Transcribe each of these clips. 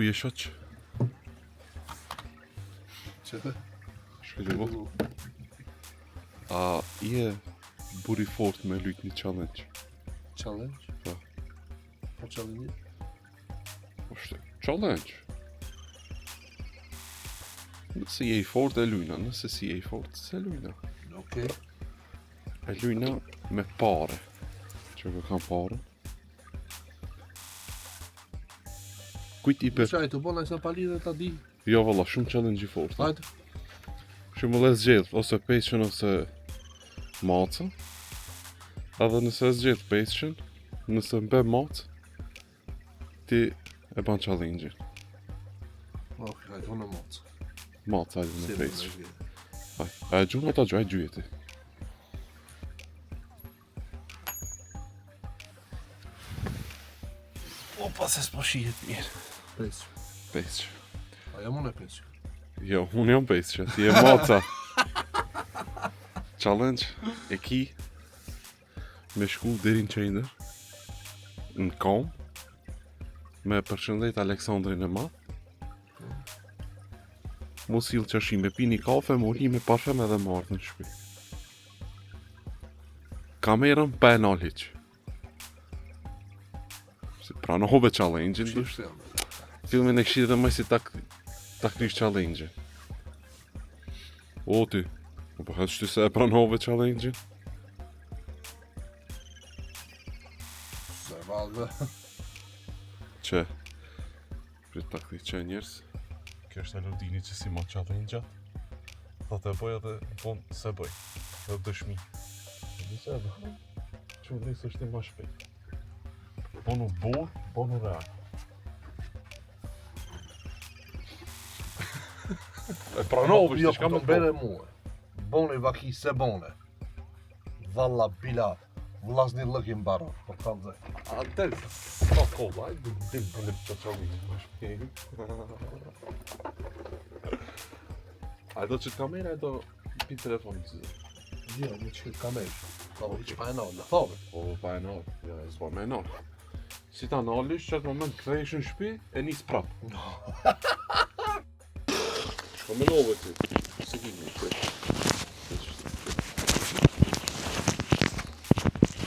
Ku je shoq? Që të? Shkoj të bo. A je burr i fort me lujt një challenge? Challenge? Po. Po challenge? Është challenge. Nëse je i fort e lujna, nëse si je i fort se lujna. Okej. E lujna me pare. Që kë kam pare? Kujt i për... Qaj, të bona sa pa lidhe ta di. Jo valla, shumë challenge i fort. Hajde. Shumë e zgjedh ose peshën ose macën. Edhe nëse e zgjedh peshën, nëse më bë macë, ti e ban challenge-in. Okej, hajde, unë macë. Macë, hajde në Si peshë. e zgjedh. Hajde, a e gjun ata gjujë, gjujë ti. Opa, se s'po shihet mirë. Pesë. Peshë. A jam unë e pesë. Jo, unë jam peshë, ti je maca. Challenge e ki me shku deri në qendër në kom me përshëndet Aleksandrin e madh. Mu sill qërshi me pi një kafe, mu li me parfum edhe me ardhë në shtëpi. Kamerën pa e nal hiq. Se pranove challenge-in, dush. Film. Filmin e këshirë dhe më si ta, ta krysh challenge O ti, po po heq ti se e pranove challenge-in. Se valve. Që, prit ta këthi që njerës. Kjo është Elodini që si ma challenge-at. Thot e bëj edhe në fund se bëj. Edhe dëshmi. E di që e bëj. Që më nisë është i ma shpejt. Bonu burr, bonu real. E pranove, Jo, është çka po më të bere mua. Bone vaki se bone. Valla bila. Vllazni lëkin baro. Po kallzoj. A del, s'ka kolla, aj del për në të challenge ma shpejt. A do që të kamera, e do pi telefonin si do. Jo, më që kamerë. Po, hiç pa e nalë, thove. Po, pa e nalë, ja, s'po me nalë. Si ta nalish, që atë moment kthehesh në shtëpi e nis prap. Shko me nove ti. Se ki një, prit.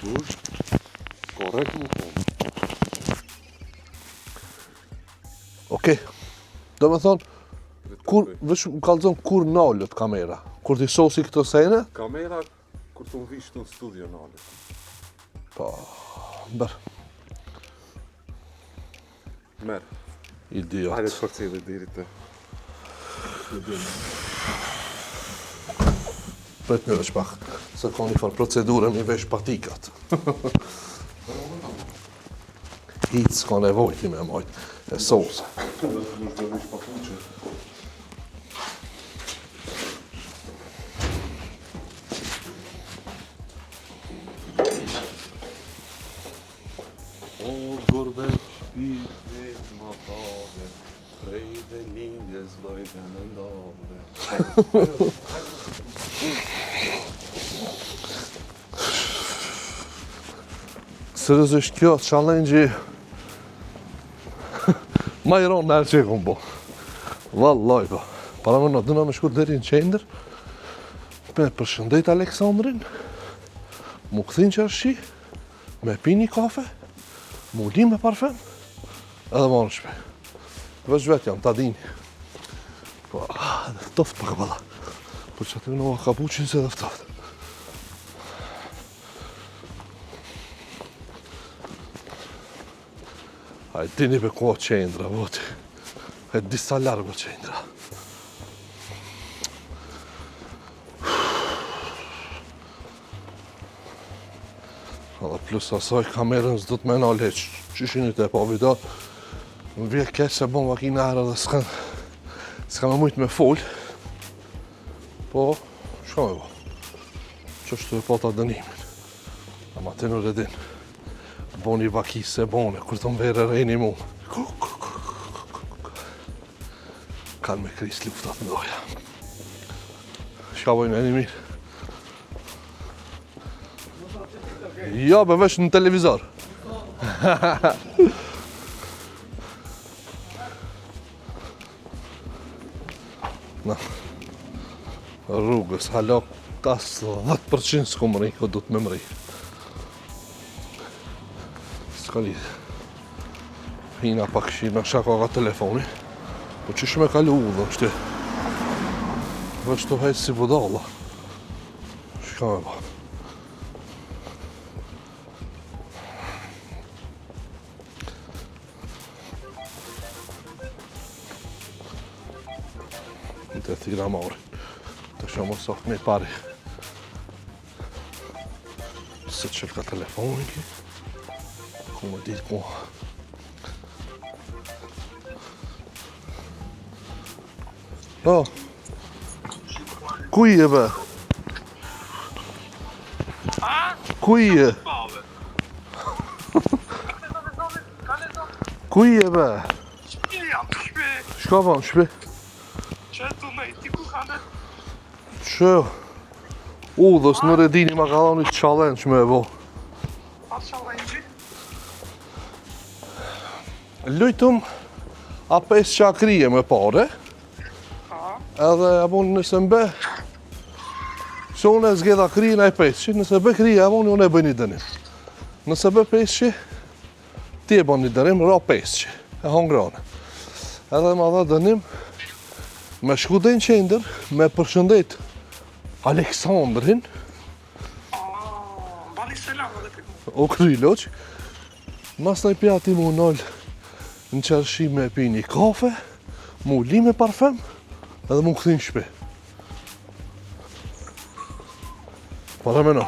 Dush, korrekt më konë. Okej. Do me thonë, kur, veç më kallzon kur nalët kamera. Kur ti sosi këto sene, Kamera, kur të më vish në studio nalet. po, bër, Merë. idiot. Hajde të përcjellë deri te. Prit një veç pak, se ka një farë procedure mi vesh patikat. Hiç s'ka nevojë ti me majt e sose. Mos do vish papuqe. O gurbet shpirti më thave, prej dhe lindjes vllajtë në ndave. Seriozisht kjo challenge ma i ronë nërë që e kom bo. Vallaj po. Para më në dëna me shku deri në qendër, me përshëndet Aleksandrin, mu kthin qarshi, me pi një kafe, mu li me parfum, edhe më në shpe. Veç vetë jam, ta dini. Po, ah, dhe ftoft pak valla. Po që aty në kapuqin se dhe ftoft. A e dini be ku o qendra, voti. E disa larg o qendra. Edhe plus asaj kamerën s'do të me nalë hiq. Qyshin i të e pa video, më vje keq se bon makina herë dhe s'ka s'ka me mujt me fol. Po, shka me bo? Qështu e pata dënimin. Ama ti nuk e din. Boni vaki se bone, kur të më vere rejni mu. Kanë me kris luftat ndoja. Shka bojnë e një mirë? Jo, be vesh në televizor. Na, rrugës, hala as 10% s'kom mrri, ko du të me mrri. S'ka lidhje. Hina pak shina, shaka ka telefoni. Po qysh me kalu udhën, shti. Veç të hec si budalla. Shka me ba. Në të thira mori. Të shumë sot me pari. Se që ka telefonin ki. Ku më ditë ku. Po. Ku je be? Ku je? Ku je be? Shka ban, shpi? Që të me ti ku kane? Që? Udhës në redini ma ka dhënë një challenge me e bo. Pa challenge? Lujtëm a pesë që akrije me pare, edhe a bon nëse m'be, se unë e zgjedha krije në e pesë nëse be krije a bon unë e bëj një dënim. Nëse be pesë ti e bon një dënim, ra pesë e hongrane. Edhe ma dha dënim, me shku dhe në qendër, me përshëndet Aleksandrin, Bani selam edhe për mu. O kry loq, mas në i pjati mu nol në qërshi me pi një kafe, mu li me parfem, edhe mu kthy në shpi. Parameno.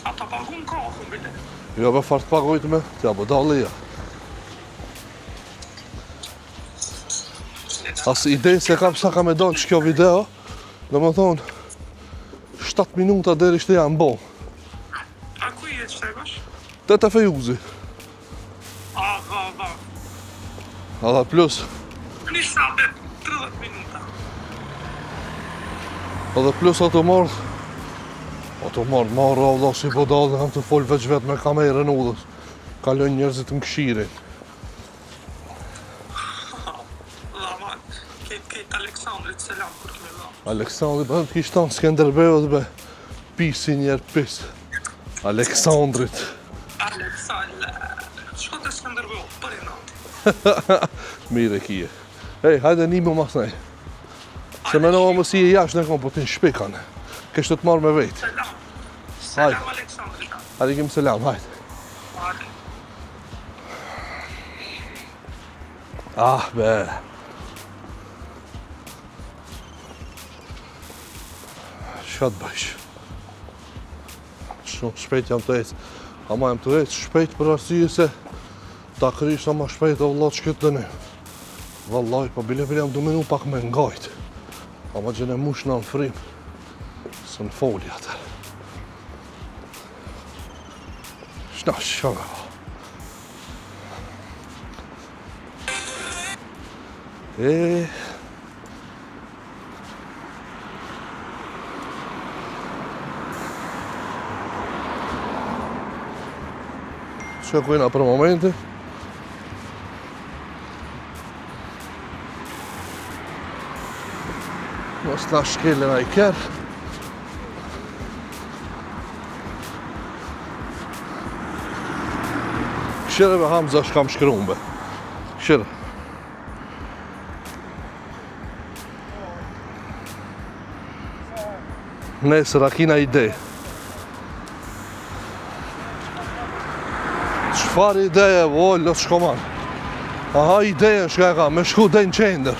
A ta pagun kafe, bile? Jo, be farë të pagojtë me, t'ja budalli ja. As ide se kam sa ka me dalë që kjo video, Dhe më thonë, 7 minuta deri shte janë bo. A ku je që të bash? Te te Fejuzi. A, va, va. A dhe plus. Një sa be 30 minuta. A dhe plus ato marrë, ato marrë, marrë, Allah, si budallë, jam të folë veç vetë me kamerën udhës. Kalojnë njerëzit në kshirin. Dhama, kejt kejt Aleksandrit selam kur kemi dhënë. Aleksandri, po të kish thonë Skenderbeut be pisi njerë pis. Aleksandrit. Aleksandr, shko të Skenderbeu, për i natë. Mirë e kije. Ej, hajde një më mas nej. Se menova mos i e jashtë në kom, po ti në shpi kanë. Kështë të marrë me vetë. Selam. Selam Aleksandrit. Alekim selam, hajde. Hajde. Ah be. Çka të bëjsh? Shumë shpejt jam të ecë. Ama jam të ecë shpejt për arsye se ta krysh sa ma shpejt o vëlla që këtë dënim. Vallaj, po bile bile jam du menu pak me ngajt. Ama gjene mush në në frim. Së në foli atë. Shna, shka me ba. E... Që kujna për momentin? Mos na shkelën ai kerr. Këshire be Hamza shka më shkruan be. Këshire. Nesër, a kina ide? Çfarë ideje, o, lë shkoman. Aha, ideje, shka e ka, me shku dhe në qendër.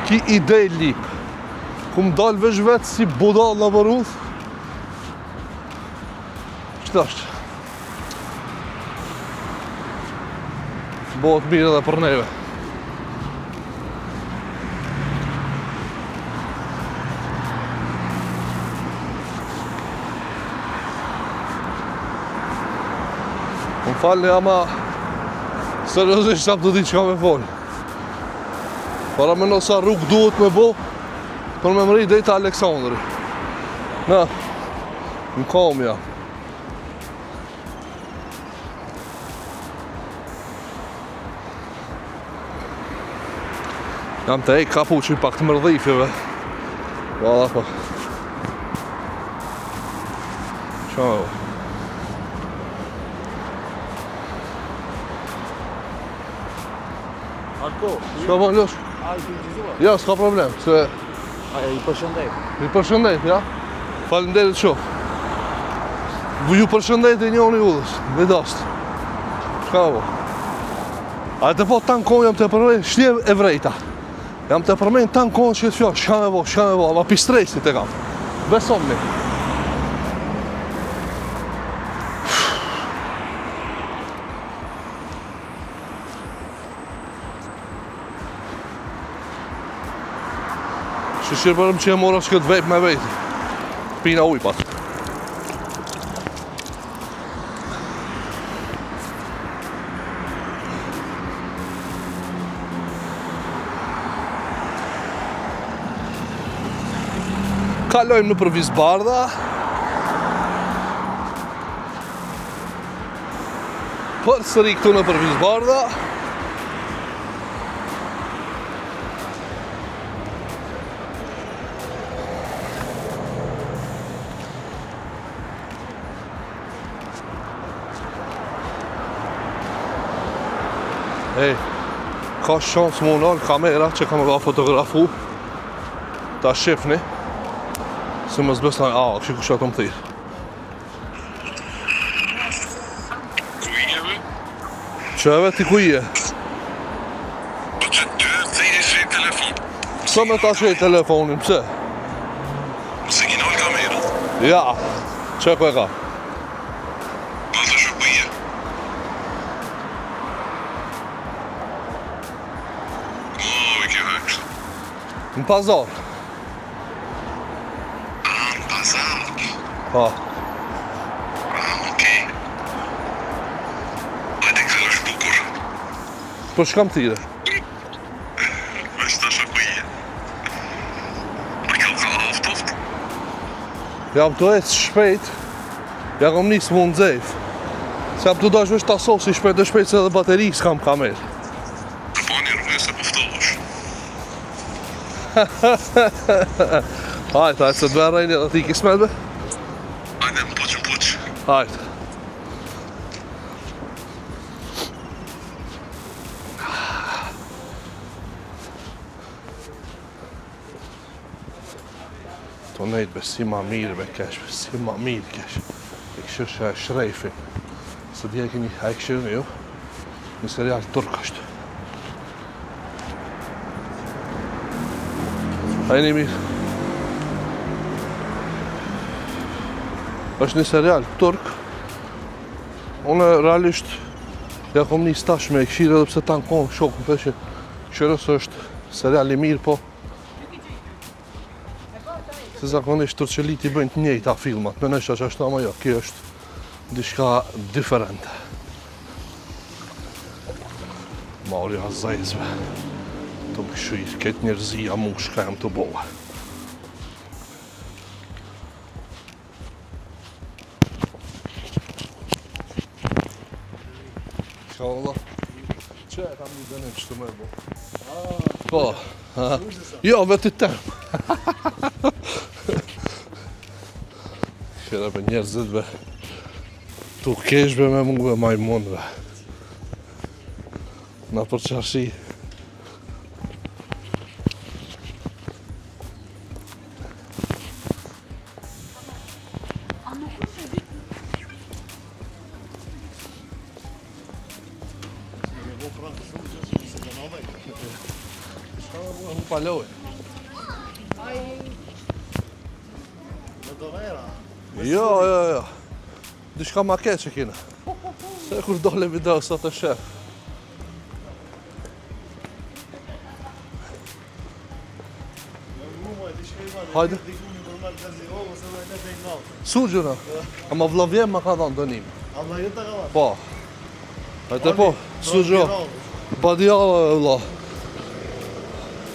Ki ide lip. Ku më dalë veç vetë si budall në përudh. Qëta është? Bëhet mirë edhe për neve. Më falni ama seriozisht s'jam tu ditë çka me folë. Paramendo sa rrugë duhet me bo për me mrri deri te Aleksandri. Na, në kam ja. Jam tu hek kapuqin pak të mërdhifjeve. Valla po. Qa me bo? Arko, Çka po losh? a i të Jo, s'ka problem, se A i përshëndet. I përshëndet, ja? Faleminderit shumë. Ju përshëndet e njoni udhës, me dashtë. Çka po? A të po tanë kohën jam tu përmen, shtje e vrejta. Jam tu përmen tanë kohën që të fjalë, çka me bo, çka me bo, ama pi stresit e kam. Beson mi. Shyqyr bërëm që e mora që këtë vape me veti. Pina ujë pak. Kalojmë nëpër Vizbardha. Përsëri këtu nëpër Vizbardha. Ej, ka shansë mu nalë kamera që kam e fotografu Ta shifni Se mos besna, a, kështë kush ato më thirë Ku je be? Qeve ti ku je? Po që ty thirri si telefon. Pse me ta qej telefonin, pse? Se ki nalë kamerën. Ja, që ku e ka? Pa të shë ku je. O, i ke kështu. Në pazar. Ah, në pazar. Po. Ah, okej. Hajde kalosh bukur. Po shkam tire. Veç tash ku je. Po kjo ka aftoft. Jam tu ecë shpejt. Ja kom nisë mu nxejf. Se jam tu dash veç ta sosi shpejt e shpejt se edhe bateri s'kam kamerë. Të bani rrugë se po ftohesh. Hajt, hajt, se të verë edhe ti kismet be. Hajde, më puq, më puq. Hajt. To nejt be si ma mirë be kesh, be si ma mirë kesh. E këshyrsha e Shrefin. Se dje e keni, a e këshyrni ju? Një serial turk është. A jeni mirë? është një serial turk. Unë realisht ja kom nis tash me e këshirë edhe pse tanë kohën shokë më thëshë këshyrë se është serial i mirë, po se zakonisht turqelit i bëjnë të njëjta filmat, me nështë që ashtu ama jo, kjo është diçka diferente. Marja zezve, të më këshyrë, këtë njerëzia mu shka jam tu bo. Çka valla? Që e kam një dënim që të me bo? Po, ha. Jo, vetë të tem. Këshyre për njerëzit be. Tu kesh be me mu be majmun be. Na për qarshi. Hupa lojë. Jo, jo, jo. Diçka ma keq e kina. Se kur dole video sot e shef. Hajde. Sugjuna. Ama vllavjem ma ka dhënë dënim. A vllavjem ta ka dhënë? Po. Hajde po, sugjo. Badjava e vlla.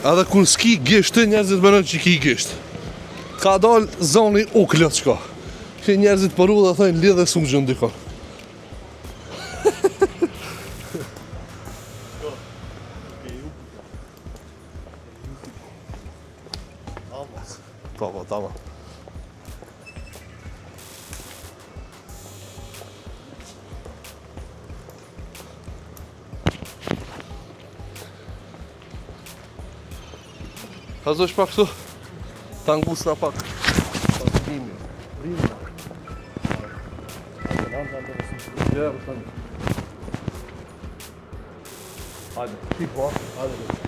Edhe kur s'ki gisht, njerëzit menojnë që ki gisht. Ka dal zoni u kloçka. Që njerëzit për udhë thojnë lidhe sugjën dikon. Po, po, tamam. Ta zësh pak këtu? Ta ngusna pak. Rimi. Rimi. Ja, Hajde, ti po, hajde.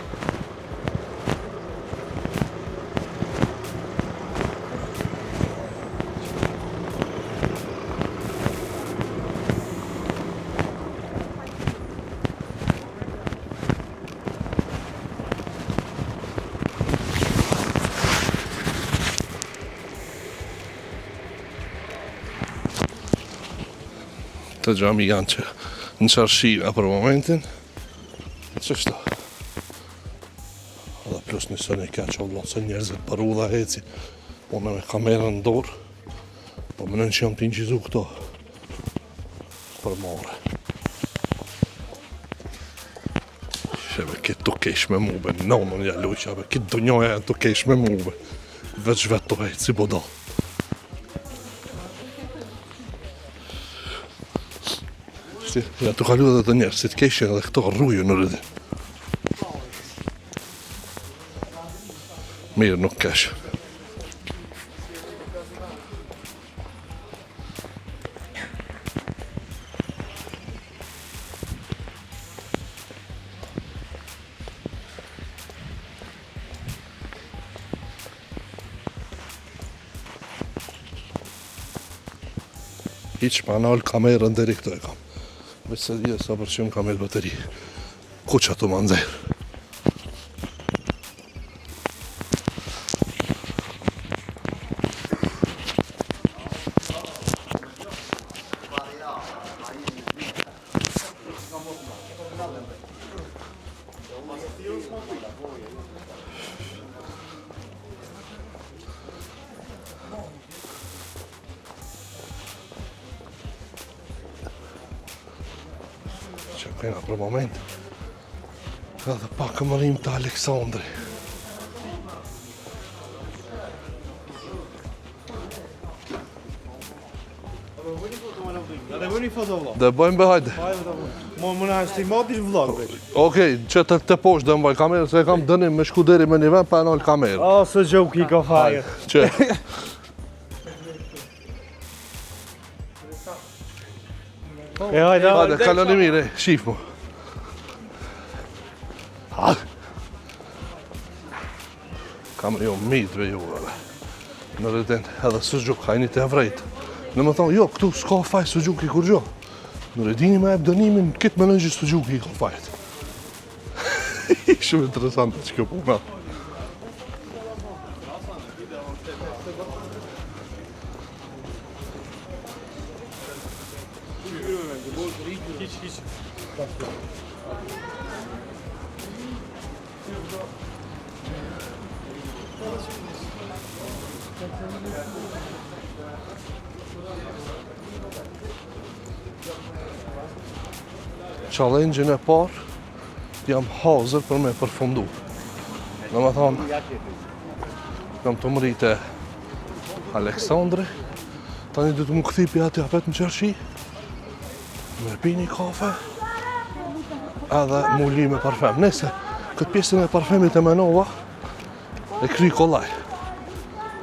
Të xhami janë që në çarshi për momentin. Qështu? Edhe plus një sën e keq, o vlla, se njerëzit për udha hecin. Po me me kamerën në dorë. Po menojnë që jam t'incizu këto. Për more. Shebe, këtë të kesh me mu, be, nonën ja lujqa, be, këtë dunjoja janë të kesh me mu, be. Veç vetë të hec, si budall. Si, ja të kalu edhe të njerë, si të keshin edhe këto rrujë në rëdin. Mirë, nuk kesh. Hiç pa nalë kamerën deri këtu e kam. Veç se dhje sa për që më kam e bateri. Ku që ato ma nxerë? Që kena për moment Edhe pak më rrim të Aleksandri Dhe bëni foto vlog. Dhe bëjmë be hajde. Mo më na stimoti vlog veç. Okej, që të, të poshtë dhe mbaj kamerën, se e kam dënim me shku deri me një vend pa e nalë kamerën. O, së gjoki ka faje. Që, E hajde. hajde, kaloni mirë, e, shif mu. Ha. Kam jo mitë be juve. Në rëden edhe suxhuk, hajni të evrejt. Në më thonë, jo, këtu s'ka faj suxhuki kur gjo. Në rëdini me ep dënimin, këtë më nëgjë suxhuki i ka fajt. Shumë interesante që kjo puna. Challenge-in e parë jam hazër për me përfundu. Në më thonë, jam të mrite Aleksandri, tani du të më këthi pi aty apet në çarshi, me pi një kafe, edhe mu li me parfem. Nëse, këtë pjesën e parfemit e menova, e kry kollaj.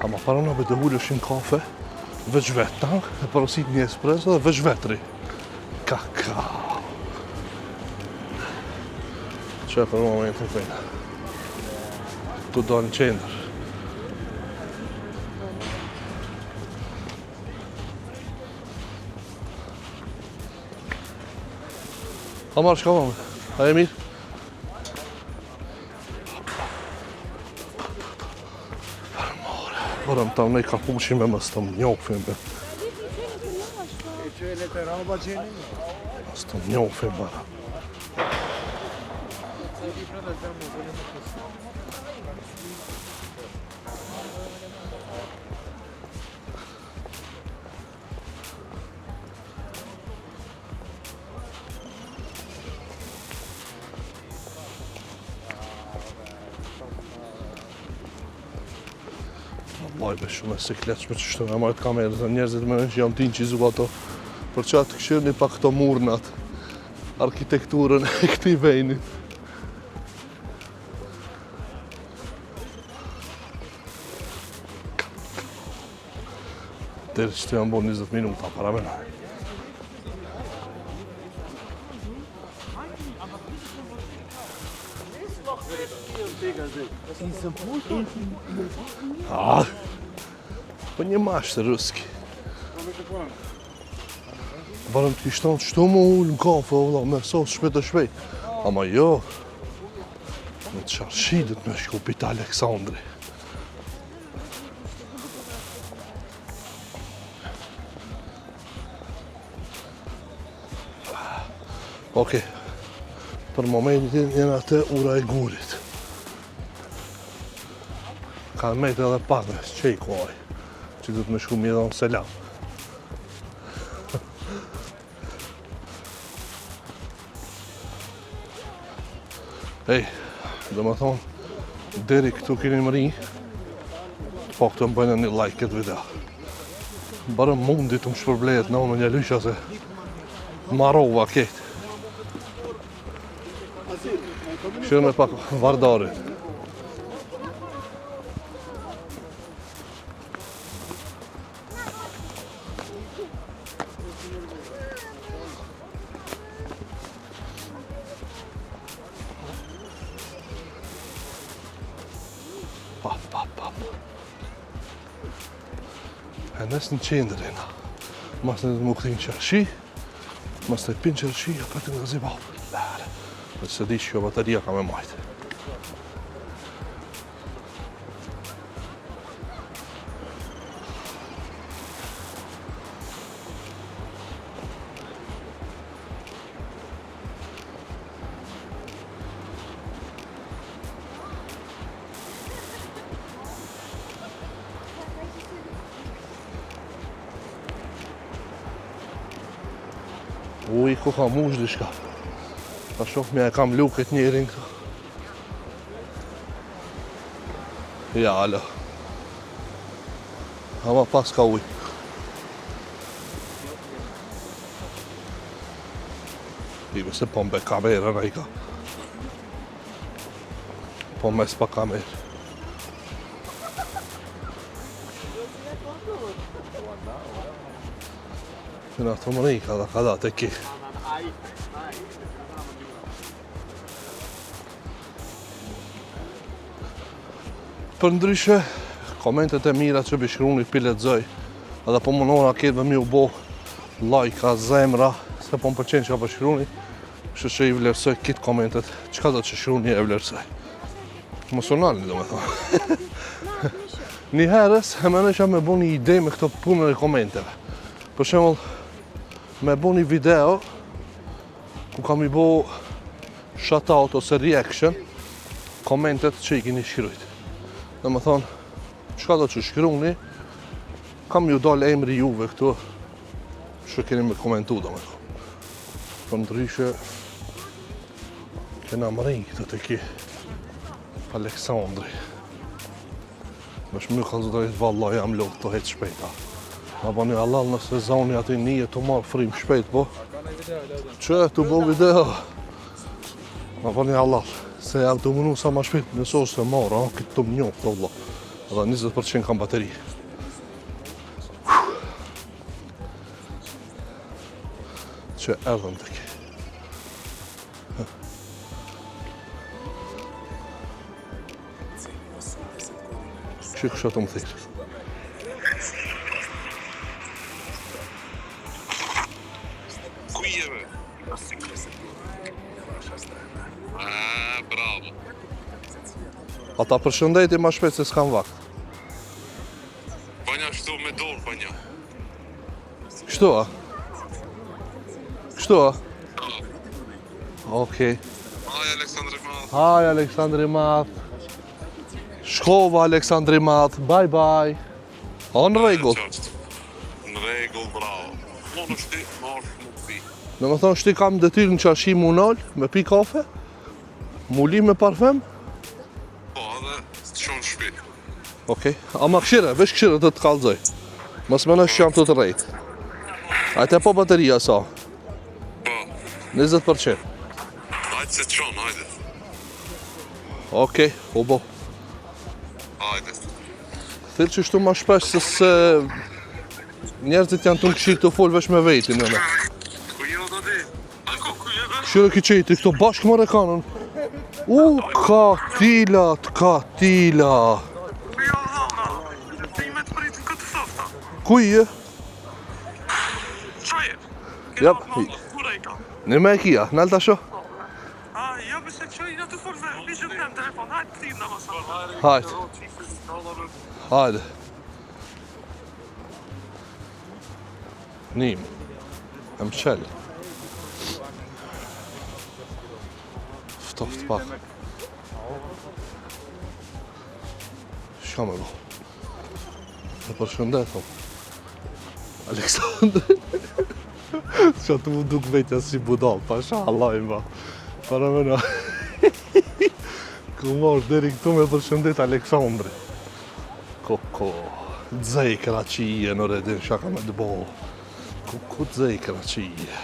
Ama para në të ulësh në kafe, veç vetë tank, e porosit një espresso dhe veç vetri. Kakao. Që për momentin këjna. Tu do në qendër. A marrë shka më? A e mirë? Për more, të më kapuqin me mos të më njofin be. Mos të më njofin bara. Vallaj be shumë e sikletshme që shtë me majtë kamerë, se njerëzit mendojnë që jam t'inçizu ato. Për që atë këshirni pak këto murnat, arkitekturën e këtij venit. Deri që të janë bo 20 minuta, para me Ah, Понимаешь ты русский. Barëm të kishtonë qëtu mu ulë në kafe, o vlla, me sos shpejt e shpejt. Ama jo, në çarshi do të me shku pita Aleksandri. Okej, për momentin jena te ura e gurit. Ka met edhe pak me që i kuaj, që du të me shku mi dhonë selam. Ej, do më thonë, deri këtu keni mri, të pak të më bëjnë një like këtë video. Barëm mundi të më shpërblejet në unë një lysha se marova ketë. Këshirë me pak Vardarin. Pa, pa, pa. E nes në qendër jena. Mas në të më këthi në çarshi, mas të pinë çarshi, a për të nga zibab. Lare. Dhe se di që kjo bateria ka me majtë. Uj, ku ka mush diçka. Ta shoh mja e kam lu këtë njerin këtu. Ja, alo. Ama pas ka uj. I se po mbe kamerën a i ka. Po mes pa kamerë. Në ato më ka dhe ka dhe të ki. Për ndryshe, komentet e mira që bi shkruni pi lexoj, edhe po mundohna ketëve mi u bo like-a, zemra, se po më pëlqen çka po shkruni, kështu që i vlerësoj kitë komentet, çka do që shkruni e vlerësoj. Mos u nalni, do me thonë. Një herës, e menoj që me bo një ide me këto punën e komenteve. Për shembull, me bo një video ku kam i bo shoutout ose reaction komentet që i keni shkrujt. Dhe më thonë, çka do që shkruni, kam ju dalë emri juve këtu, që keni me komentu, do me thonë. Për ndryshe, kena mërin këtë të ki Aleksandri. Më shmy ka zë valla jam lodhë të heq shpejta. Ma bani halal nëse zoni aty një të marrë frim shpejt, po. Që, të bo video? Ma bani halal, se jam të mënu sa ma shpejt, nëse ose marrë, a, këtë të më njohë, të vlla. Edhe 20% kam bateri. Që erdhëm të ke. Që kësha të më thirë? Ku jeme? Ah, bravo. Ata përshëndeti ma shpejt se s'kam vakt. Banja shtu me dorë, banja. Kështu a? Kështu a? Okej. Aj, Aleksandri Madh. Haj, Aleksandri Madh. Shkova, Aleksandri Madh. Bye, bye. O, në rregull. Qoftë. Në rregull, bravo. Mo në shti, ma është më këthi. Në më thonë, shti kam detyrë në çarshi mu nal, me pi kafe, mu li me parfem, Po, edhe të shonë shpi. Okej. Ama këshire, veç këshire të të kallzoj. Mos mendo që jam të të rrejt. A te po bateria sa? Po. 20%. Hajde se të qonë, hajde. Okej, u bo. Hajde. Thirr që shtu ma shpesh se se njerëzit janë të më këshirë të folë veç me vetin, në Ku jo do di? A ku ku je be? Këshire ki qeti, këto bashkë more kanën. U, katilat, katila. Ku jo dhona? Ti me të pritë në këtë thofta. Ku je? Qa je? Jap. Kura i ka? Në me e kia, nalë ta shoh. A, jo, bëse që i në të folë me, mi që të në telefon, hajtë të tim në masa. Hajde. Hajde. Nim. E më qelë. Ftoft pak. Shka me bo? Të përshëndetëm. Aleksandr. Qa të mu duk vetja si budal, pasha Allah i ma. Para me në. Ku marrë deri këtu me përshëndet Aleksandri. Koko, dzejkra që je në redin, shaka me të bo. Koko, dzejkra që je.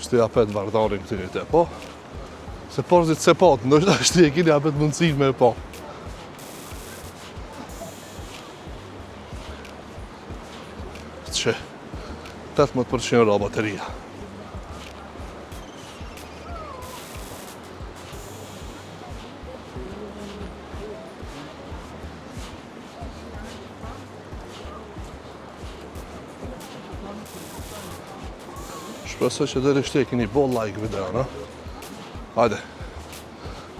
Shtë apet vardarin këtë një te, po? Se porzit se po, ndoshta shtë e kini apet mundësin me e po. Që, 18% ra bateria. Shpresoj që deri shte keni bo like video, no? Hajde.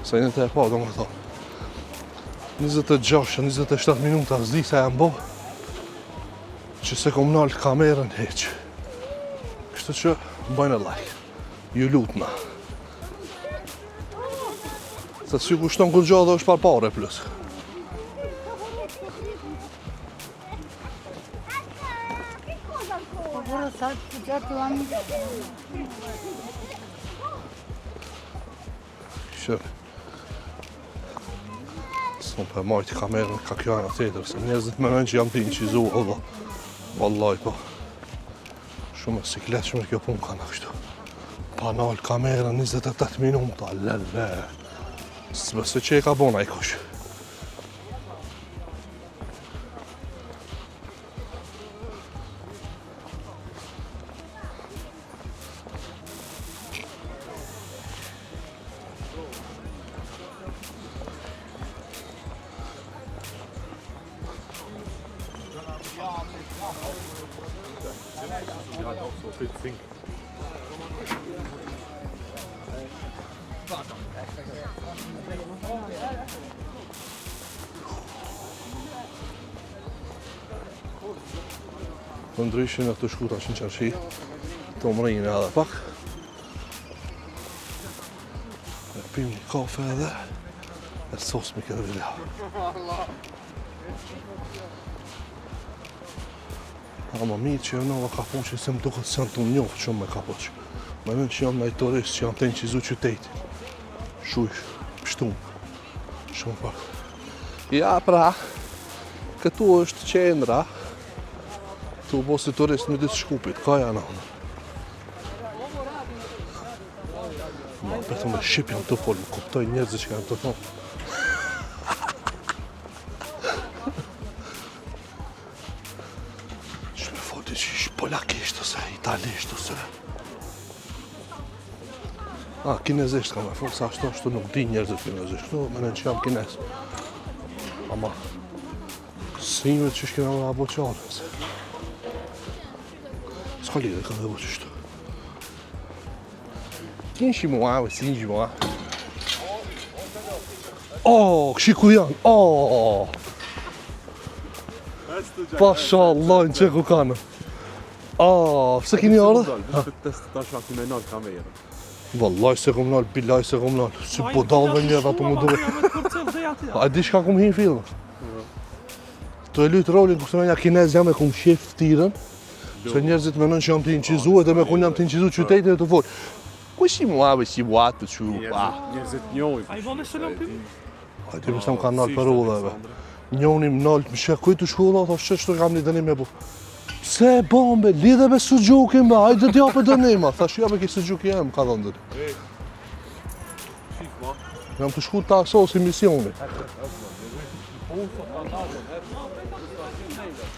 Se një të e pa, do më thonë. 26, 27 minuta, s'di sa janë bo. Që se kom nalë kamerën heq. Kështu që, bëjnë like. Ju lutna. Se si kushton kur gjo dhe është par pare plus. Këshër. S'më për majtë kamerën ka kjo ana tjetër, se njerëzit menojnë që jam të inqizu, Allah. Wallahi po. Shumë e sikletshme kjo punë ka në kështu. Pa nalë kamerën 28 minuta, le le. S'besoj që e ka bona i kush. Për ndryshe në të shku tash në qarshi, të mrrinë edhe pak. E pim një kafe edhe, e sos me këtë video. Ama mirë që jam nova kapuqin, se më duket se janë të njohë shumë me kapuq. Me mend që jam naj turist që jam të inqizu qytetin. Shuj, pështum. Shumë pak. Ja pra, këtu është qendra. Tu bo si turist në ditë Shkupit, ka janë anë. Ma, vetëm me shqip jam të folë, më kuptoj njerëzit që janë të thonë. Që me folë që ish polakisht ose italisht ose... A, kinezisht kam me folë, sa ashtu ashtu nuk di njerëzit kinezisht, këtu më që jam kinez. Ama, si me që shkena me abo qarën, se... S'ka lidhe, kam me bo qështu. Kinshi mua, o sinji mua. Oh, kshi ku janë, oh! Pasha Allah, në që ku kanë. Oh, pse keni ardhë? Test tash aty me nal kamerën. Vallaj se kom nal, bilaj se kom nal. Si budall me njerëz ato më duhet. Jo, me të përcjell dhe aty. A di shka kum hi në film? Të e lyt rolin kurse një kinez jam e kum shif ftyrën, se njerëzit mendojnë që jam të inqizu edhe me kun jam të inqizu qytetin e të fol. Kush i mua, kush i mua të që pa. Njerëzit njohin. A i vonë se lëmë ty? A ti më kanë nalë për udhëve. Njoni më nalë, më shë, kujt të shku, tha, shë që të kam një dënim me bu. Pse e bombe, lidhe me suxhukin, be, hajde t'jape dënim, a thash, ja be ki suxhuki jem, ka dhënë dënim. Jam tu shku ta sosi misioni.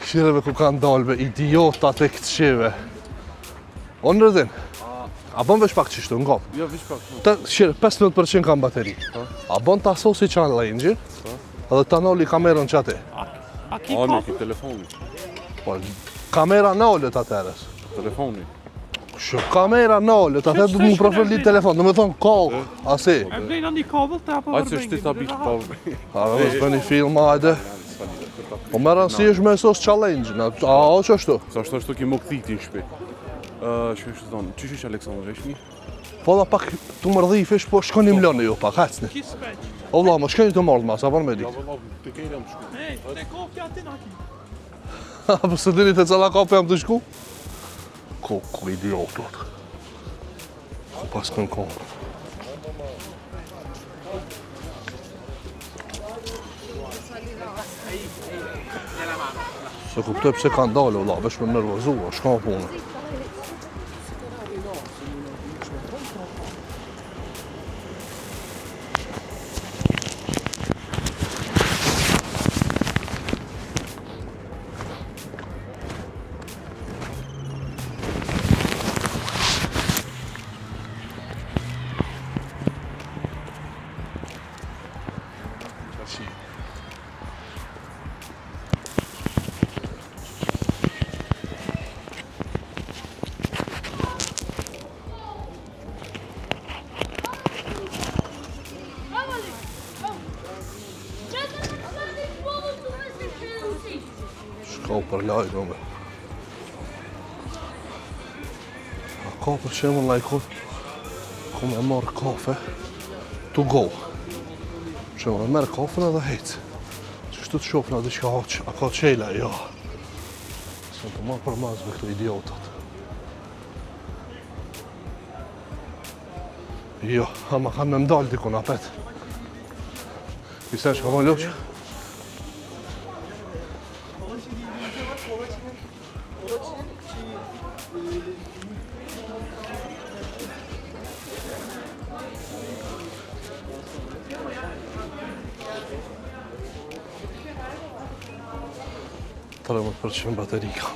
Këshireve ku kanë dalë be, idiotat e këqijve. O Nurdin, a bon veç pak qështu, në gopë? Jo, veç pak. Po. Të, shire, 15% kam bateri. A bon ta sosi challenge edhe ta nali kamerën që aty. A ki A, kapë? ki telefoni. Po, kamera nalet atëherës. Telefoni. Shë kamera nalet, atëherë du të më profili telefon, do me thonë kokë, asi. E blejna një kabel të apo Hajde se shti ta bit pa. A, dhe mos bëni filma, hajde. Po më rëndësi është me sos challenge, na, a, o që ashtu? Sa ashtu ashtu ki më kthiti në shtëpi. Ë, shkoj kështu thonë, çysh është Aleksandri, është mirë? Po dha pak të mërdhifish, po shkoni më lënë ju pak, hecni. Ki speq. O vlla, më shkoni të marrë mas, apo me ditë. valla, të kejrë jam shku. Ej, te kofja aty na ki. Apo se dini të cila kafe jam të shku? Ku, ku idiotët. Ku pas kënë konë. Se kuptoj pse kanë dalë, vlla, veç me nervozu, shka punë. Shka u përlaj, do me. A ka për shembull lajko ku me marrë kafe to go. Për shembull, e merr kafen edhe hec. Qështu të shoh na diçka a, a ka çela, jo. S'e të marrë për mas me këto idiotat. Jo, ama kanë me m'dalë dikun apet. Isa shka më loqë? 13% bateri kam.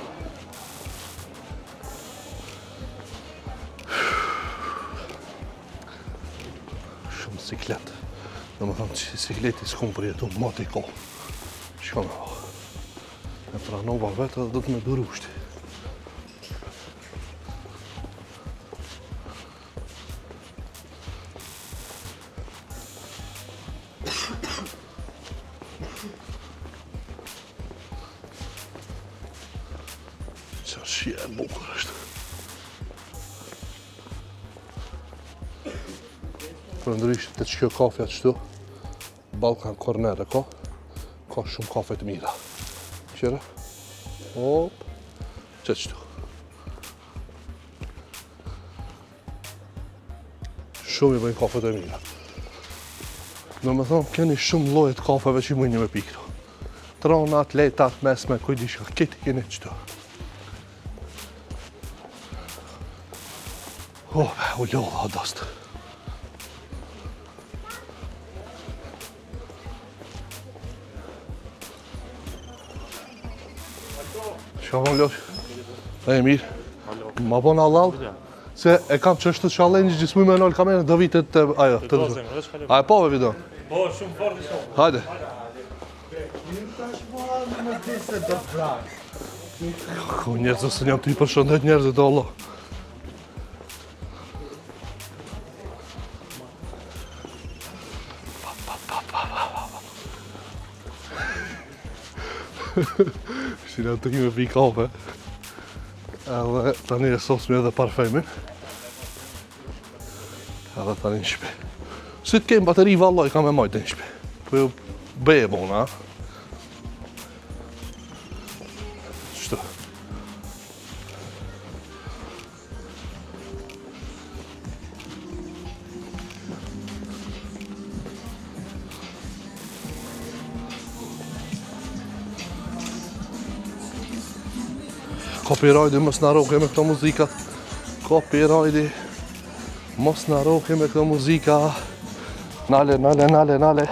Shumë siklet. Do më thonë që sikleti s'kum përjetu, moti ko. Shka me bo. E pranova vetë edhe do të me duru shti. Qa shije e bukur është. Për ndryshe të që kjo kafja qëtu, Balkan Corner e ka, ka shumë kafe të mira. Qëre? Hop, që qëtu. Shumë i bëjnë kafe të mira. Do me thonë, keni shumë lloje të kafeve që i mujni me pi këtu. Tronat, letat, mesme, kuj diçka, këti keni qëtu. Oh, u lodha, dost. Shka po më losh? E mirë. Ma bon halal, se e kam që është challenge që s'muj me nalë kamerën do vitet të ajo. Të të A e pove video? Po, shumë fort i shumë. Hajde. Ku njerëz se jam të i përshëndet njerëzit o Allah. Pa, pa, pa, pa, pa, pa, pa. Shina të kime pi kafe. Edhe tani e sosmi edhe parfemin. Edhe tani në shpi. Si të kem bateri vallaj kam e majtë në shpi. Po jo be e bona, a? Qështu. Copyrighti mos na roke me këto muzikat. Copyrighti mos na roke me këto muzika. Nale, nale, nale, nale.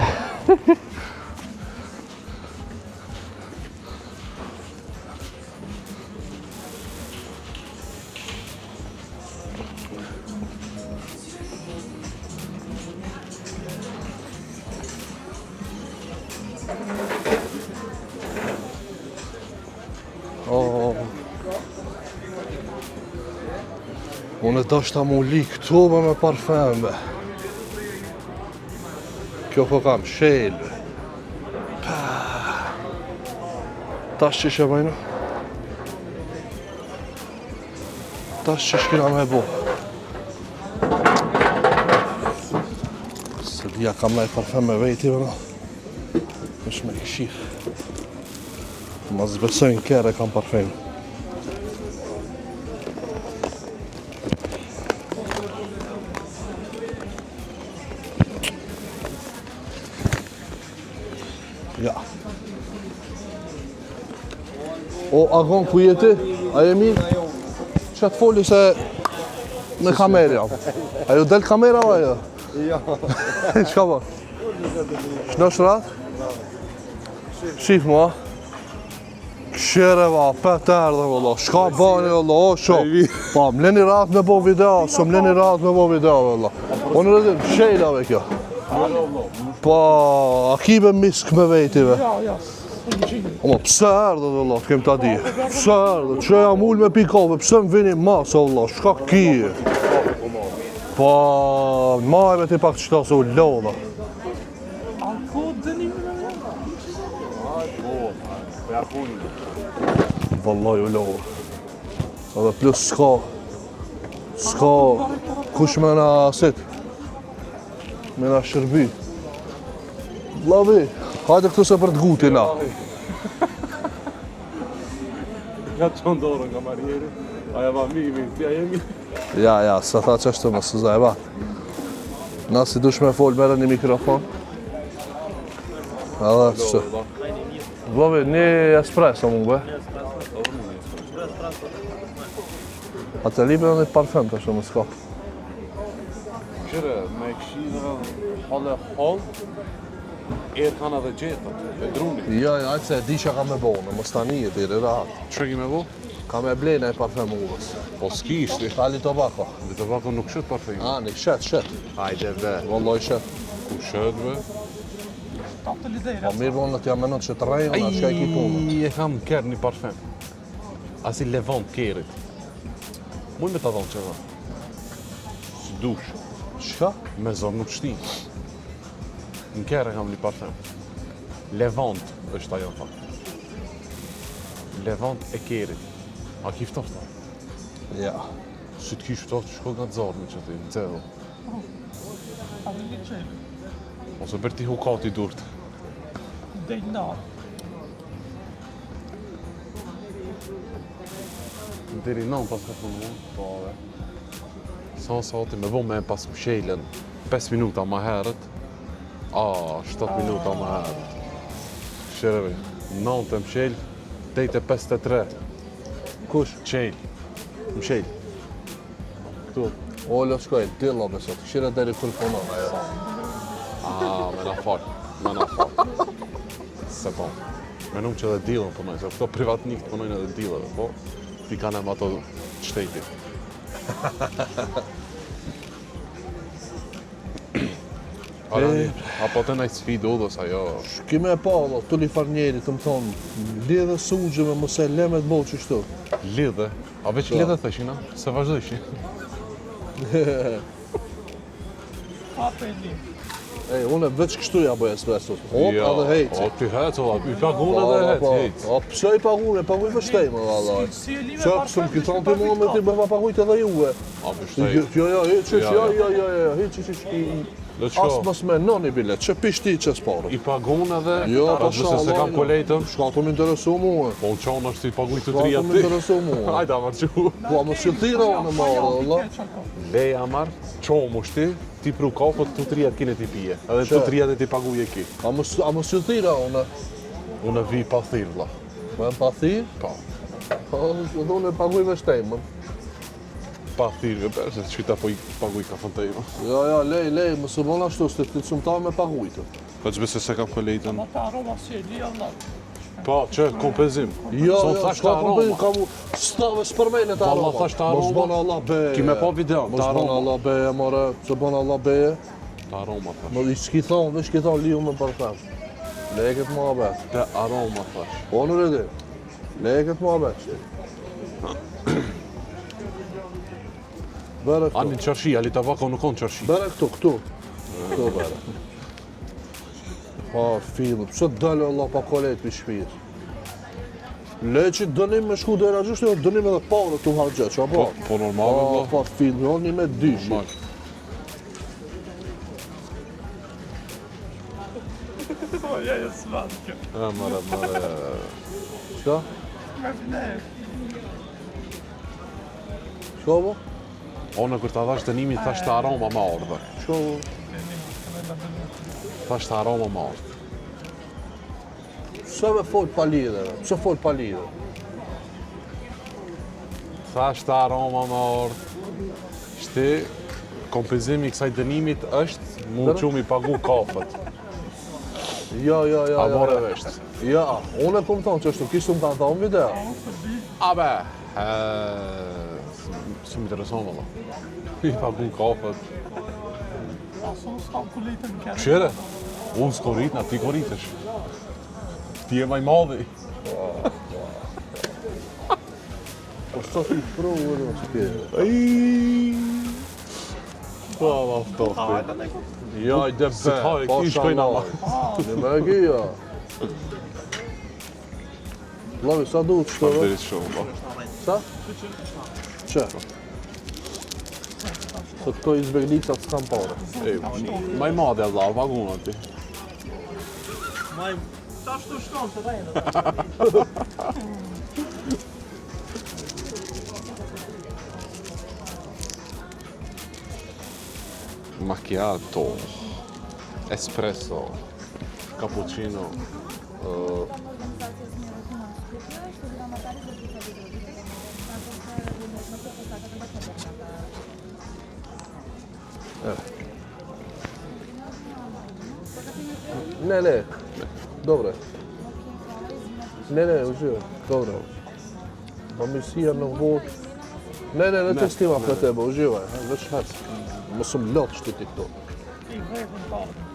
Oh. Unë dashta mu li këtu me me parfem be. Kjo po kam shel be. Tash qysh e bëjnë? Tash qysh kina me bo? Se di a kam naj parfem me veti, be no. Është me këshirë. Mos besojnë kere kam parfem. Ja. O, Agon, ku je ti? A je mirë? Që të foli se në kamerë jam. A ju del kamera o ajo? Jo. Çka po? Shnosh rahat? Shif mua. Këshere va, pet erdhe vëlla, shka bani vëlla, o sho. Pa, më leni rahat me bo video, së më leni rahat me bo video vëlla. Unë rëzim, shelave kjo. Pa, a kibe misk me vetive? Ja, ja, O, pse erdhe vëlla, të kem ta di. Pse erdhe, që jam ul me pi kafe, pse më vini mas o vëlla, shka kije? Pa, majme ti pak qëta se u lodha. Vallaj u lodha. Edhe plus s'ka, s'ka, kush me na sit, me na shërby. Vllavi, hajde këtu se për të guti na. Nga qonë dorën nga marieri, aja va mi, mi, ti a jemi. Ja, ja, së tha që ashtu, mos u zaj, va. Na si dush me fol, merre një mikrofon. Edhe, që. Vllavi, një espresso mu, be. A të lipe një parfum të shumë s'ka. Qyre, me këshirë, hale hall, erë kanë edhe gjetët, e druni. Jo, jo, ajtë se e di që ka me bo, në mos tani e tire rahat. Që ki me bo? Ka me ble në parfum udhës. Po s'ki ishti. Ali Tobako. Ali Tobako nuk shet parfum. A, një shet, shet. Hajde be. Vallaj shet. Ku shet be? Po mirë unë të jam menon që të rejë, unë atë ki punë. I e kam kërë një parfum. Asi levant kerit. Muj me ta dhonë që dha. Si dush. Shka? Me zorë nuk shti. Në kerr e kam një parfum. Levant është ajo, tha. Levant e kerit. A ki ftohtë? Ja. Si të kish ftohtë, shko nga të që ti, në celo. Ose për ti hukati durt. Dej natë. Deri në pas ka punu, po dhe. Sa sati me bo me pas mshelën 5 minuta ma herët. A, 7 minuta ma herët. Shërëvi, 9 të mshel, 8 e 53. Kush? Qel, mshel. Këtu. O, lo shkoj, dilo me sot, këshire deri kur punon ajo. A, me na fal, me na fal. Se po. Menum që edhe dillën punojnë, se këto privatnikët punojnë edhe dillëve, po ti kanë em ato shtetit. Arani, apo të naj sfidë udhës ajo? Shki me pa, valla, tu një farë njeri të më thonë, lidhe sugjë me mos e le me të bo qështu. Lidhe? A veç lidhe thëshin, a? Se vazhdojshin. Hape li. Ej, unë veç kështu ja bëj espresso. Hop, Jo, edhe hejci. O, ti hec, o, i pagun Po, edhe hec, po, hec. O, pse i pagun, e paguj vështej, më valla. Si e li me Qa, parfum, së më ti kiton shpi për mua me ti parfum bëj pa pagujt edhe juve. A, vështej. Jo, jo, jo, hiç, hiç, Jo, jo, jo. jo, jo, jo, hiç, hiç, hiç, i- Dhe As qko, mos me noni bile, që pish ti që s'pare. i pagun edhe, Jo, po nëse se kam kolejtën, Shka të më interesu mua. po unë qonë është i paguj të Shka tria të më ty. interesu mua. Hajde, amar qu. Po, mos që thira unë më orë, valla. Leja amar, qomë është ti, ti pru kafët, të tria kine ti pije. Edhe të Që? tria dhe ti paguj e ki. A mos, a mos që thira unë? Unë vi pa thirë, vlla. Po, pa thirë? Po. Po, dhe unë e paguj veç temën. Pa thirrje, be, se qyta po i paguj kafen teme. Jo, jo, lej, lej, mos u bon ashtu, se ti s'um ta me pagujtë. Po që bese se kam kolejtën. Ma ta aroma si e li, Allah. Po, që, kompenzim. Jo, Son jo, thash s'ka ta aroma. kompenzim, ka mu, s'ta s'përmene ta Valla aroma. thash ta Mos aroma. bon Allah be. Ki me pa videon, Mos ta bon aroma. Allah be, more, se bon Allah be. Ta aroma, thash. Mo i s'ki thonë, veç ki thonë liu me përthem. Le këtë muhabet. Te aroma, thash. Po nuk e di. Le këtë muhabet. Bëre këtu. Ani në qërshi, Ali Tabako nuk ka në qërshi. Bëre këtu, këtu. Këtu bëre. Pa fillu, pse dalë Allah pa kolet për shpijës? Le që dënim me shku dera gjështë, jo dënim edhe pare të harxhe, që apo? Po, po normal, Pa, valla. pa fillu, jo një me dyshi. Normal. Po, ja, ja, s'vat kjo. E, mëre, mëre. Çka? Me fne. Çka bo? Unë kur ta dhash dënimin, thash ta aroma ma ardhe. Çka bo? Thash ta aroma ma ardhe. Pse me fol pa lidhje? Pse fol pa lidhje? Thash ta aroma ma ardhe. Shti, kompenzimi i kësaj dënimit është mu Bëre? që mi pagu kafet. Jo, jo, jo, A jo. more jo. vesht. Jo, unë e kom thonë që ashtu, kishtë më kanë thonë video. A be, e, së më intereson valla. I pagu kafet. As unë s'kam kuletën në kere. Qyre, unë s'korit, na ti koritesh. Ti je ma i madhi. Po sa ti pro, unë mos ke. Ai. Po, ma ftohti. Hajde, ne ku. Jo, i dhe Si t'haj, po ki shkojnë ama. Në më e ja. Lavi, sa duhet që të Faleminderit shumë, po. Sa? Që? Se këto i zbeglicat s'kam pare. Ej, ma i madhi valla, u pagun aty. Maj, tash të shkon të rejnë. Macchiato, espresso, cappuccino. Организация измерот на Скопје, што ви дама пари за деца без родители, ако сте во можност ако сакате да помогнете. Ne, ne. Dobro je. Ne, ne, uživaj. Dobro. Pa misija në botë. Ne, ne, ne të stima për tebe, uživaj. ha, Veç hec. Mos më lot shti ti këtu. I vrekun parë.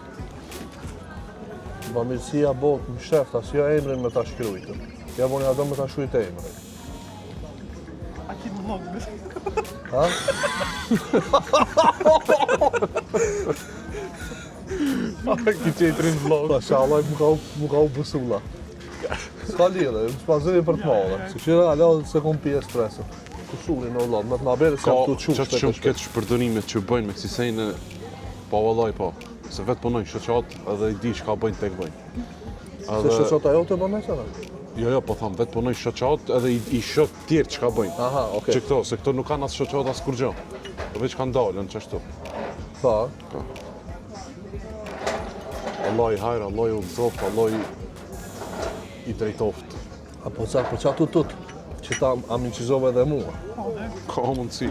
Pa mirësia botë më sheft, as jo emrin me ta shkrujtë. Ja boni do me ta shkrujtë emrin. A ki vlog, be. Ha? Ki qetrin vlog. Pa shalaj më ka më ka u busulla. S'ka lidhje, më s'pazini për të madhe. Se qira ala se kom pi espresso. Kusurin o vëlla, me të na bërë se Ka jam tu çu qatë shumë keq përdorimet që bëjnë me kësi sene, po vallaj po, se vetë punojnë shoqat edhe i di çka bëjnë tek bëjnë. Se shoqata jote bën nesër? Jo, jo, po tham, vetë punojnë shoqat edhe i, i shoh tjerë çka bëjnë. Aha, okej. Që këto, se këto nuk kanë as shoqat as kurrgjë. Po veç kanë dalën çashtu. Po. Allah i hajr, Allah i udhëzoft, Allah i i drejtoft. A po ca, po ca tu tut, që ta amincizove edhe mua. Ka mundësi.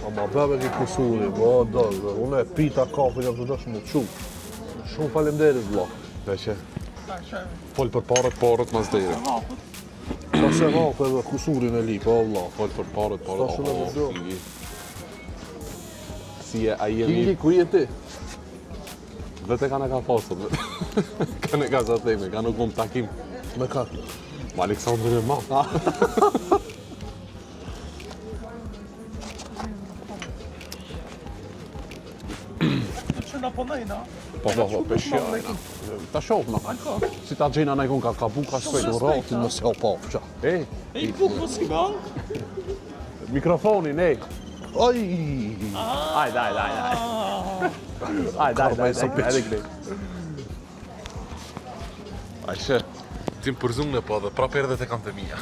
A ma bëve ki kusuri, po, do, do, unë e pita kafe, jam të dash më çu. Shumë faleminderit vëlla. Veçe. Fol për parët, parët mas dere. Sa se vape edhe kusurin e li, po vëlla. Fol për parët, parët. Sa shumë e Oh, dëgjoj. Kingi. Si e, a je Kingi, mirë? ku je ti? Vete kanë e ka pasur. Kanë e ka sa theme, kanë nuk kom takim. Me ka. Me Aleksandrin e madh. Që na punojna. Po, po, po, peshja. Ta shoh na. Si ta gjejna na i kon ka ka buka shpejt. Surratin mos ja pa, qa. E, E i buk mos i ban. mikrofonin, ej. Aj! Ajde, ajde, ajde. Ajde, ajde, ajde, ajde, ajde. Ajshe, ti më përzune po dhe prapë erdhe te kam të mia.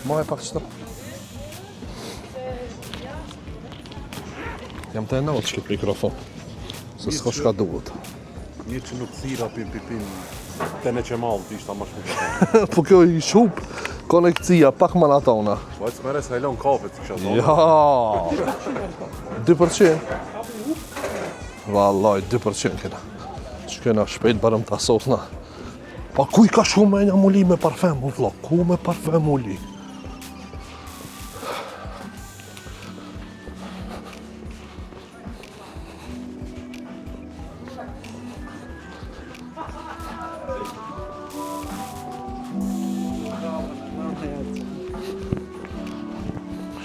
Ma e pak qëta. Jam të e natë që këtë mikrofon. Se s'ka shka duhet. Mirë që nuk thira pim pim pim Te në qemal, ti ishta ma shumë Po kjo i shup konekcija pak më natona. Po hajtë s'mere se e lon kafe të kisha zonë. Ja. 2%. Vallaj, 2% kena. Që kena shpejt barëm ta sosna. Pa kuj ka shumë me një muli me parfem, u vlla? Ku me parfem muli?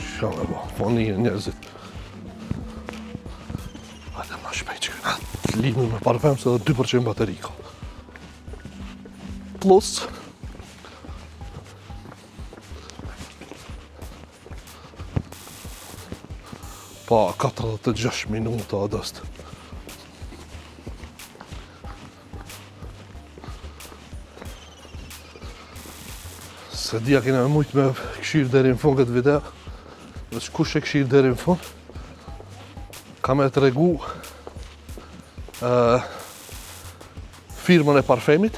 Shka me bo, po një njerëzit. Hajde ma shpejt që këna të limi me parfem se dhe 2% bateri ka. Plus, Pa, 46 minuta, o dost. Se dia kena me mujtë me këshirë deri në fund këtë video. Veç kush e këshirë deri në fund, ka me tregu uh, firmën e parfemit,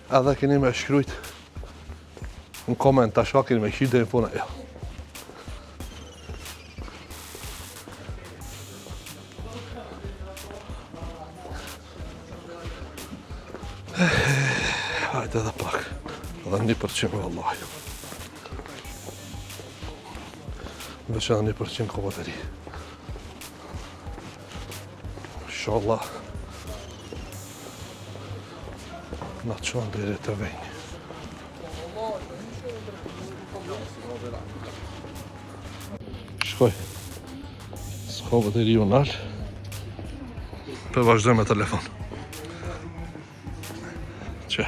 edhe keni me shkrujt në koment, tash ka keni me këshirë deri në fund ajo. Hajde edhe pak. Edhe 1% vallahi. Veç edhe 1% ka bateri. Inshallah. Na qonë deri të venjë. Shkoj. S'ka bateri u nal. Për vazhdoj me telefon. Që?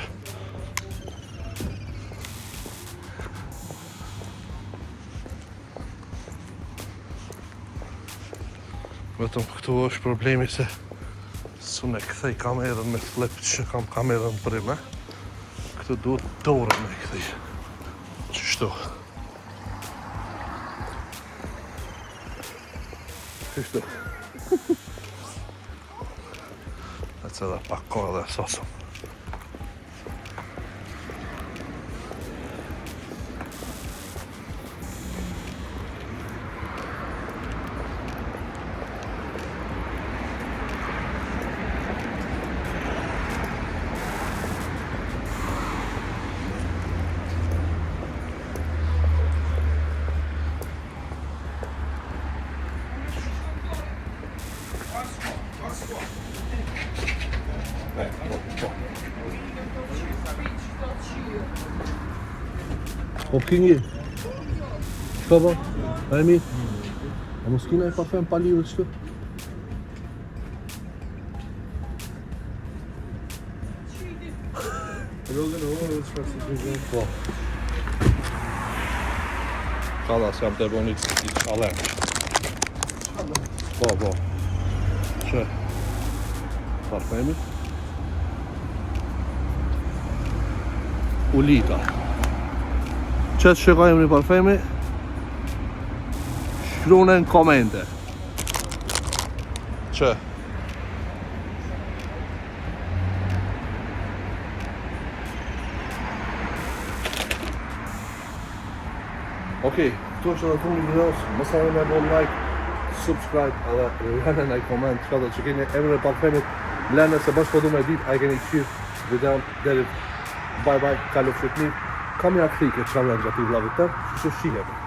Vetëm këtu është problemi se S'un e kthej kamerën me flip që kam kamerën prime. Këtu duhet dorën me kthej. Qështu. Qështu. E që edhe pak kohë dhe sosëm. Po kingi. Çka bë? A e mirë? A mos kina e parfem pa lidhje qëtu? Rrugën e orës çfarë si të Po. Kalla, se jam të e bo një challenge. Po, po. Që? Parfemi? Ulita. Që të shikojmë një parfemi? Shkrune në komente. Që? Okej, këtu është edhe fundi i videos, mos harroni me bo like, subscribe edhe lënë një koment, çka do që keni emrin e parfemit, lënë se bash po du me ditë, a e keni kqyr videon deri bye bye, kalofshit mirë. Kam ja kthi këtë challenge aty vllavit tëm, kështu shihemi.